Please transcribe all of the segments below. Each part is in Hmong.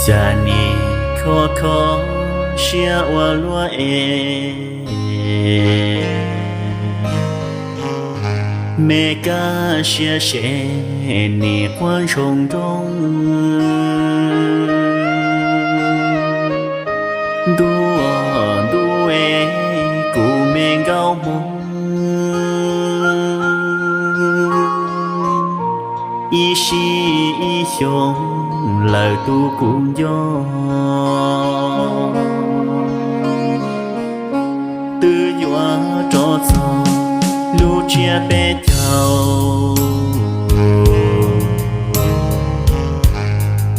Cas nim kho kho siab ua luaj es, me kab siab seb nim quaj ntsoog nroog. Ntuj, ntuj es, kuv me nkauj hmoob, ib sij ib xyoo lawm tu kuv nco. Twb yuav rov txog lub tsiab peb caug,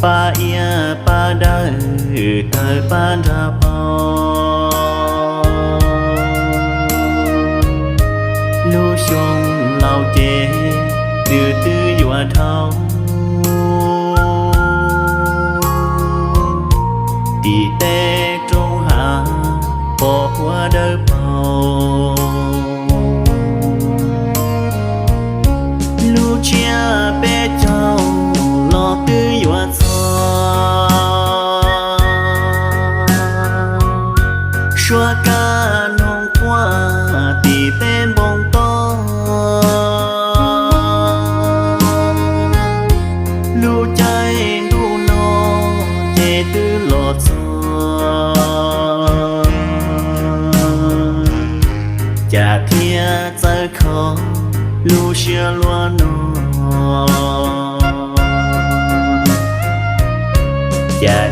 pab iab pab dawb tawg pab nrag paug. Lub xyoo laus ces twb twb yuav dhau, tim teb roob hav pos huab dawb paug. Lub tsiab peb caug los twb yuav txog, suab kab noog quaj tim peb npoo toj. Lub caij ntuj no ces twb los txog, cas thiaj txawj kho lub siab luaj no. Cas